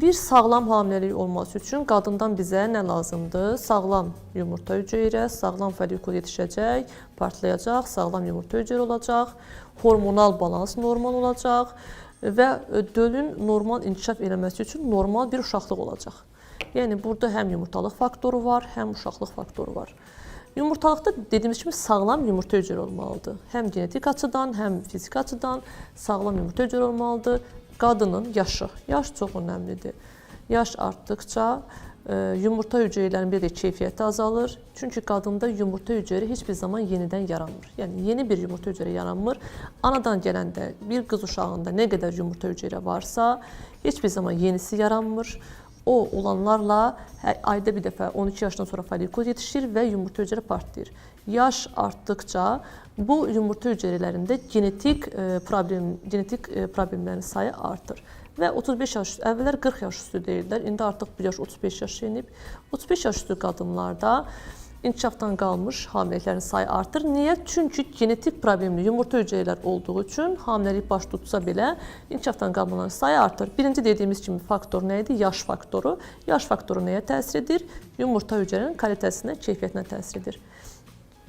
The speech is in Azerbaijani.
Bir sağlam hamiləlik olması üçün qadından bizə nə lazımdır? Sağlam yumurta hüceyrə, sağlam follikul yetişəcək, partlayacaq, sağlam yumurta hüceyrə olacaq, hormonal balans normal olacaq və dölün normal inkişaf eləməsi üçün normal bir uşaqlıq olacaq. Yəni burada həm yumurtalıq faktoru var, həm uşaqlıq faktoru var. Yumurtalıqda dediyimiz kimi sağlam yumurta hüceyrə olmalıdır. Həm genetik açıdan, həm fiziki açıdan sağlam yumurta hüceyrə olmalıdır. Qadının yaşı, yaş çox önəmlidir. Yaş artdıqca yumurta hüceyrələrinin bir də keyfiyyəti azalır. Çünki qadında yumurta hüceyrə heç bir zaman yenidən yaranmır. Yəni yeni bir yumurta hüceyrə yaranmır. Anadan gələndə bir qız uşağında nə qədər yumurta hüceyrə varsa, heç bir zaman yenisi yaranmır. O olanlarla ayda bir dəfə 12 yaşdan sonra follikul yetişir və yumurta hüceyrə partlayır. Yaş artdıqca bu yumurta hüceyrələrində genetik problem, genetik problemlərin sayı artır. Və 35 yaş, əvvəllər 40 yaş üstü deyirlər, indi artıq bu yaş 35 yaşa enib. 35 yaş üstü qadınlarda inkişafdan qalmış hamiləliklərin sayı artır. Niyə? Çünki genetik problemli yumurta hüceyrələr olduğu üçün hamiləlik baş tutsa belə inkişafdan qalmaların sayı artır. Birinci dediyimiz kimi faktor nə idi? Yaş faktoru. Yaş faktoru nəyə təsir edir? Yumurta hüceyrənin kalitəsinə, keyfiyyətinə təsir edir.